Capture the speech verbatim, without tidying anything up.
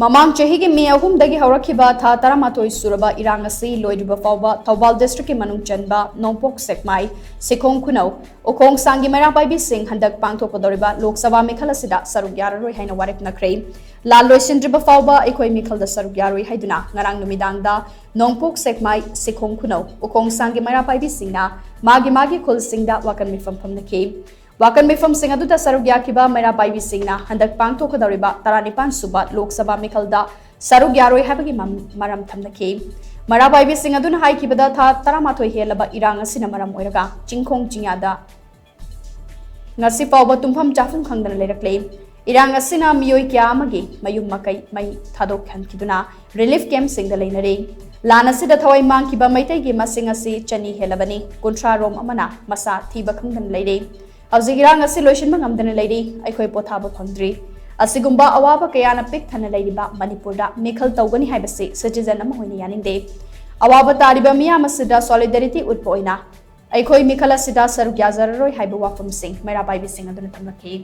ꯃꯃꯥꯡ ꯆꯍꯤꯒꯤ ꯃꯦ ꯑꯍꯨꯝꯗꯒꯤ ꯍꯧꯔꯛꯈꯤꯕ ꯊꯥ ꯇꯔꯥꯃꯥꯊꯣꯏ ꯁꯨꯔꯕ ꯏꯔꯥꯡ ꯑꯁꯤ ꯂꯣꯏꯗ꯭ꯔꯤꯕ ꯐꯥꯎꯕ ꯊꯧꯕꯥꯜ ꯗꯤꯁꯇ꯭ꯔꯤꯛꯀꯤ ꯃꯅꯨꯡ ꯆꯟꯕ ꯅꯣꯡꯄꯣꯛ ꯁꯦꯛꯃꯥꯏ, ꯁꯤꯈꯣꯡ ꯈꯨꯅꯧ, ꯎꯈꯣꯡ ꯁꯥꯡꯒꯤ ꯃꯩꯔꯥ ꯄꯥꯏꯕꯤꯁꯤꯡ ꯍꯟꯗꯛ ꯄꯥꯡꯊꯣꯛꯀꯗꯧꯔꯤꯕ ꯂꯣꯛ ꯁꯚꯥ ꯃꯤꯈꯜ ꯑꯁꯤꯗ ꯁꯔꯨꯛ ꯌꯥꯔꯔꯣꯏ ꯍꯥꯏꯅ ꯋꯥꯔꯦꯞꯅꯈ꯭ꯔꯦ꯫ ꯂꯥꯟ ꯂꯣꯏꯁꯤꯟꯗ꯭ꯔꯤꯕ ꯐꯥꯎꯕ ꯑꯩꯈꯣꯏ ꯃꯤꯈꯜꯗ ꯁꯔꯨꯛ ꯌꯥꯔꯣꯏ ꯍꯥꯏꯗꯨꯅ ꯉꯔꯥꯡ ꯅꯨꯃꯤꯗꯥꯡꯗ ꯅꯣꯡꯄꯣꯛ ꯁꯦꯛꯃꯥꯏ, ꯁꯤꯈꯣꯡ ꯈꯨꯅꯧ, ꯎꯈꯣꯡ ꯁꯥꯡꯒꯤ ꯃꯩꯔꯥ ꯄꯥꯏꯕꯤꯁꯤꯡꯅ ꯃꯥꯒꯤ ꯃꯥꯒꯤ ꯈꯨꯜꯁꯤꯡꯗ ꯋꯥꯀꯟ ꯃꯤꯐꯝ ꯐꯝꯅꯈꯤ꯫ ꯋꯥꯀꯟ ꯃꯤꯐꯝꯁꯤꯡ ꯑꯗꯨꯗ ꯁꯔꯨꯛ ꯌꯥꯈꯤꯕ ꯃꯩꯔꯥ ꯄꯥꯏꯕꯤꯁꯤꯡꯅ ꯍꯟꯗꯛ ꯄꯥꯡꯊꯣꯛꯀꯗꯧꯔꯤꯕ ꯇꯔꯥꯅꯤꯄꯥꯟ ꯁꯨꯕ ꯂꯣꯛ ꯁꯚꯥ ꯃꯤꯈꯜꯗ ꯁꯔꯨꯛ ꯌꯥꯔꯣꯏ ꯍꯥꯏꯕꯒꯤ ꯃꯝ-, ꯃꯔꯝ ꯊꯝꯅꯈꯤ꯫ ꯃꯩꯔꯥ ꯄꯥꯏꯕꯤꯁꯤꯡ ꯑꯗꯨꯅ ꯍꯥꯏꯈꯤꯕꯗ ꯊꯥ ꯇꯔꯥꯃꯥꯊꯣꯏ ꯍꯦꯜꯂꯕ ꯏꯔꯥꯡ ꯑꯁꯤꯅ ꯃꯔꯝ ꯑꯣꯏꯔꯒ ꯆꯤꯡꯈꯣꯡ ꯆꯤꯡꯌꯥꯗ ꯉꯁꯤ ꯐꯥꯎꯕ ꯇꯨꯝꯐꯝ ꯆꯥꯐꯝ ꯈꯪꯗꯅ ꯂꯩꯔꯛꯂꯦ꯫ ꯏꯔꯥꯡ ꯑꯁꯤꯅ ꯃꯤꯑꯣꯏ ꯀꯌꯥ ꯑꯃꯒꯤ ꯃꯌꯨꯝ ꯃꯀꯩ ꯃꯩ ꯊꯥꯗꯣꯛꯍꯟꯈꯤꯗꯨꯅ ꯔꯤꯂꯤꯐ ꯀꯦꯝꯞꯁꯤꯡꯗ ꯂꯩꯅꯔꯦ꯫ ꯂꯥꯟ ꯑꯁꯤꯗ ꯊꯋꯥꯏ ꯃꯥꯡꯈꯤꯕ ꯃꯩꯇꯩꯒꯤ ꯃꯁꯤꯡ ꯑꯁꯤ ꯆꯅꯤ ꯍꯦꯜꯂꯕꯅꯤ꯫ ꯀꯨꯟꯊ꯭ꯔꯥ ꯔꯣꯝ ꯑꯃꯅ ꯃꯁꯥ ꯊꯤꯕ ꯈꯪꯗꯅ ꯂꯩꯔꯦ꯫ ꯍꯧꯖꯤꯛ ꯏꯔꯥꯡ ꯑꯁꯤ ꯂꯣꯏꯁꯤꯟꯕ ꯉꯝꯗꯅ ꯂꯩꯔꯤ꯫ ꯑꯩꯈꯣꯏ ꯄꯣꯊꯥꯕ ꯐꯪꯗ꯭ꯔꯤ꯫ ꯑꯁꯤꯒꯨꯝꯕ ꯑꯋꯥꯕ ꯀꯌꯥꯅ ꯄꯤꯛ ꯊꯟꯅ ꯂꯩꯔꯤꯕ ꯃꯅꯤꯄꯨꯔꯗ ꯃꯤꯈꯜ ꯇꯧꯒꯅꯤ ꯍꯥꯏꯕꯁꯤ ꯁꯤꯇꯤꯖꯟ ꯑꯃ ꯑꯣꯏꯅ ꯌꯥꯅꯤꯡꯗꯦ꯫ ꯑꯋꯥꯕ ꯇꯥꯔꯤꯕ ꯃꯤꯌꯥꯝ ꯑꯁꯤꯗ ꯁꯣꯂꯤꯗꯥꯔꯤꯇꯤ ꯎꯠꯄ ꯑꯣꯏꯅ ꯑꯩꯈꯣꯏ ꯃꯤꯈꯜ ꯑꯁꯤꯗ ꯁꯔꯨꯛ ꯌꯥꯖꯔꯔꯣꯏ ꯍꯥꯏꯕ ꯋꯥꯐꯝꯁꯤꯡ ꯃꯩꯔꯥ ꯄꯥꯏꯕꯤꯁꯤꯡ ꯑꯗꯨꯅ ꯊꯝꯂꯛꯈꯤ꯫